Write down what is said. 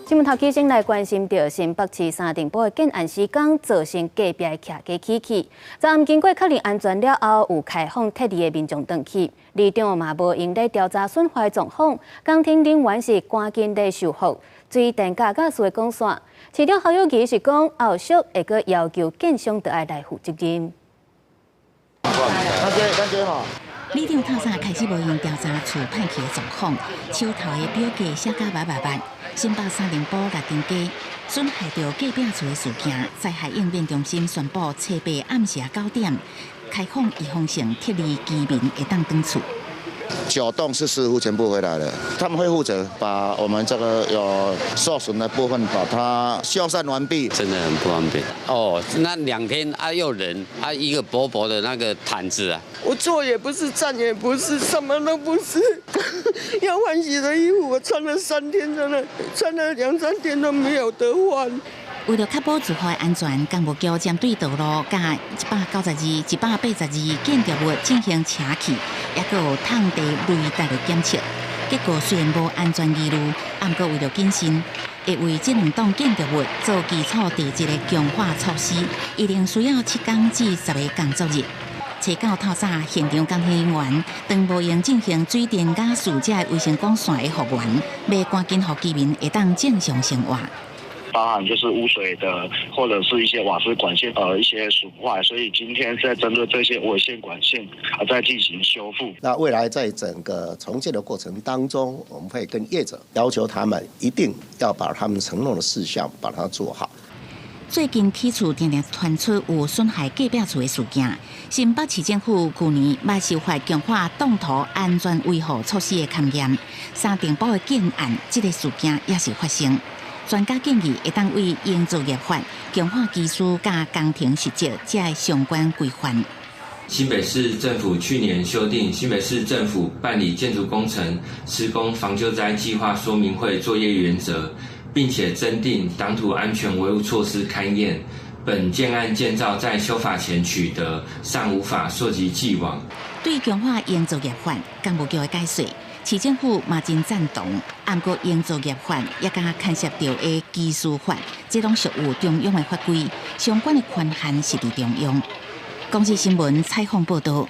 新聞頭起先來關心著新北市三重埔的建案施工造成隔壁的徛家起去，昨暗經過確認安全了後，有開放撤離的民眾轉去。里長嘛無閒咧調查損壞狀況，工程人員是趕緊咧修復水電佮瓦斯的管線。市長侯友宜是講後續會閣要求建商著愛來負責任。里長透早開始無閒調查厝歹去的狀況，手頭的表格寫甲密密密。新北三重埔六丁街損害著隔壁厝的事件，災害應變中心宣布，初八暗時9點開放預防性撤離居民會當轉厝。九棟是師傅全部回來了，他們會負責把我們這個有受損的部分把它修繕完畢。真的很不方便哦，那2天啊又冷啊，一個薄薄的那個毯子啊。我坐也不是，站也不是，什麼都不是。要換洗的衣服，我穿了3天，真的穿了兩三天都沒有得換。為著確保住戶的安全，工務局針對道路佮192、182建築物進行車去，抑閣有探地雷達的檢測。結果雖然無安全疑慮，毋過為著謹慎，會為這兩棟建築物做基礎地質的強化措施，一定需要7工至10個工作日。初九透早，現場工程人員當無閒進行水電瓦斯這衛生管線的復原，欲趕緊予居民會當正常生活。包含就是污水的，或者是一些瓦斯管線，一些損壞，所以今天在針對這些違線管線啊，在進行修復。那未來在整個重建的過程當中，我們會跟業者要求他們一定要把他們承諾的事項把它做好。最近起厝定定傳出有損害隔壁厝的事件，新北市政府去年捌修法強化擋土安全維護措施的勘驗，三重埔的建案這個事件也是發生。專家建議，會當為營造業法強化技術佮工程實績這相關規範。新北市政府去年修訂《新北市政府辦理建築工程施工防救災計劃說明會作業原則》，並且增訂擋土安全維護措施勘驗。本建案建造在修法前取得，尚無法溯及既往。對強化營造業法，工務局的解說，市政府嘛真贊同。毋過營造業法也佮牽涉著的技師法，這攏屬於中央的法規，相關的權限是佇中央。公視新聞採訪報導。